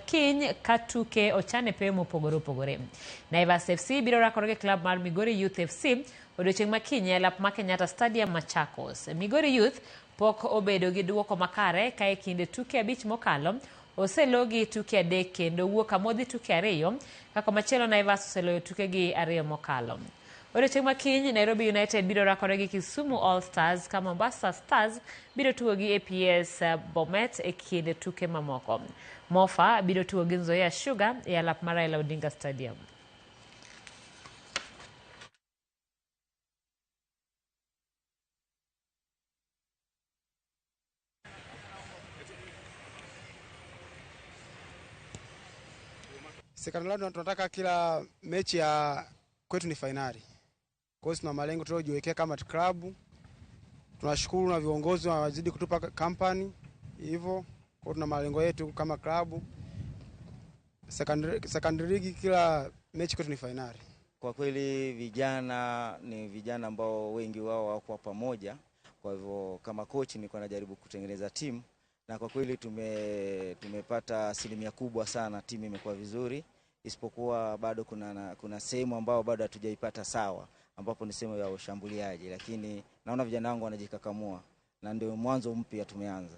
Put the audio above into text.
kiny ka tuke ochan e pewe mopogore opogore. Naivas FC biro rakore gi klab mar Migori Youth FC odiochieng' ma kiny e lap ma Kenyatta Stadium, Machakos. Migori Youth pok obedo gi duoko makare ka e kinde tuke 5 mokalo oselogi tuke 3 kendo wuok amodhi tuke 2 ka komachielo Naivas oseloyo tukegi 2 mokalo. Odiochieng' ma kiny Nairobi United biro rakore gi Kisumu All Stars ka Mombasa Stars biro tugo gi APS Bomet e kind tuke mamoko. Mofa biro tugo gi Nzoia Sugar e alap mar Raila Odinga Stadium. Second round tunataka kila mechi ya kwetu ni finali. Kwa hiyo tuna malengo tuliojiwekea kama klabu. Tunashukuru na viongozi wanazidi kutupa company hivyo. Kwa hiyo tuna malengo yetu kama klabu. Second league kila mechi kwetu ni finali. Kwa kweli vijana ni vijana ambao wengi wao wako pamoja. Kwa hivyo kama coach nilikuwa najaribu kutengeneza timu na kwa kweli tumepata asilimia kubwa sana, timu imekuwa vizuri, isipokuwa bado kuna sehemu ambayo bado hatujaipata sawa, ambapo ni sehemu ya ushambuliaji, lakini naona vijana wangu wanajikakamua na ndio mwanzo mpya tumeanza.